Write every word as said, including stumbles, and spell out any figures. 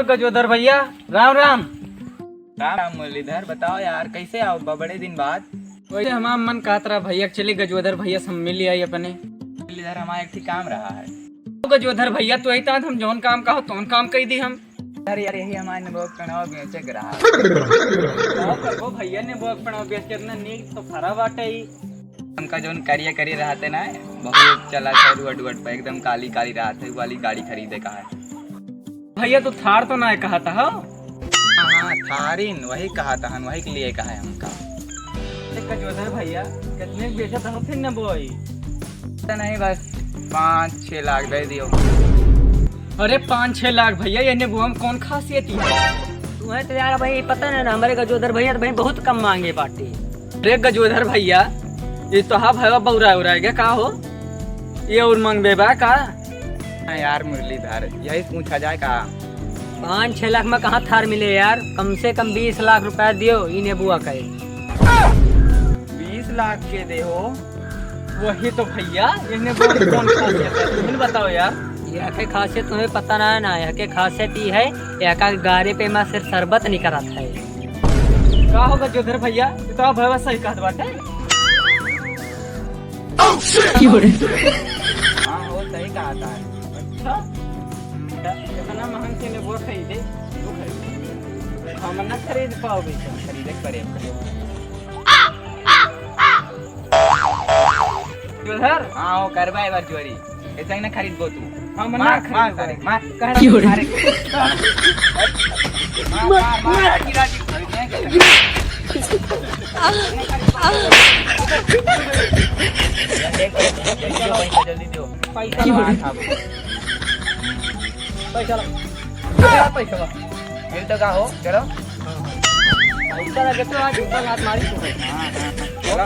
गजोधर भइया, राम राम। राम राम मुरलीधर, बताओ यार, कैसे आओ ब-, बड़े दिन बाद? वैसे हमार मन कहत रहा भइया, चली गजोधर भइया से मिल आई अपने। मुरलीधर, हमार एक ठे काम रहा है। गजोधर भइया, तू अइता हम जौन काम कहो तौन काम कइ दी हम। अरे यार, यही हमार नेबुआ के पेड़वा बेचे के रहा। का करबो भइया, नेबुआ के पेड़वा बेच के इतना नीक तो फरा बाटे ही। हमका जौन करिया करिया रहत है ना, बहुत चला था रोड वोड पे, एकदम काली काली रहत है, वाली गाड़ी खरीदे का है। भइया, तू थार तो ना कहत हो? हाँ, हाँ, थारिन, वही कहत हन, वही के लिए कहा है हमका। ए, गजोधर भइया, कितने के बेचत हो फिर नेबुआ ई? पता नहीं, बस पाँच छः लाख दे दियो। अरे, पाँच छः लाख भइया, ये नेबुआ में कौन खासियत है? तुम्हें तो यार भाई पता नहीं ना, हमारे गजोधर भइया तो भाई बहुत कम मांगे बाटे। अरे गजोधर भइया, ये तो हा भइया बौरा उरा गया का हो? ये और मांगबे बा का? हाँ यार मुरलीधर, यही से पूछा जाए का? पाँच छः लाख में कहाँ थार मिले यार, कम से कम बीस लाख रुपया दियो ई नेबुआ का। बीस लाख के दे हो? वही तो भइया, इन्हें बोल कौन खासियत है, तुम बताओ यार। यह के खासियत तुम्हें पता ना है ना, यह के खासियत ई है, यह का गारे पे माँ सिर्फ शरबत निकलत है। का होगा गजोधर भइया, ये तो भइया सही कहत बाटे। हाँ, वो सही कहा था। अच्छा, इतना महंग से नेबुआ खरीदे, वो खरीदे। हम ना खरीद पाओगे क्या? खरीदे पड़े। गजोधर? हाँ, वो करबा एक बार चोरी। ऐसा ही ना खरीद गो तू। हम ना मार, मार खरीद सारे, गो। मार। कह क्यों रे? मार, मार, मार, मार, गिरा दी। देख, देख, देख, देख, पैसा जल्दी दो। पैसा क्यों रे? हाँ, पैसा ला। पैसा ला। मिल तो का हो, चलो। पैसा लगे तो आज ऊपर हाथ मारी तू। हाँ, हाँ, हाँ। चलो।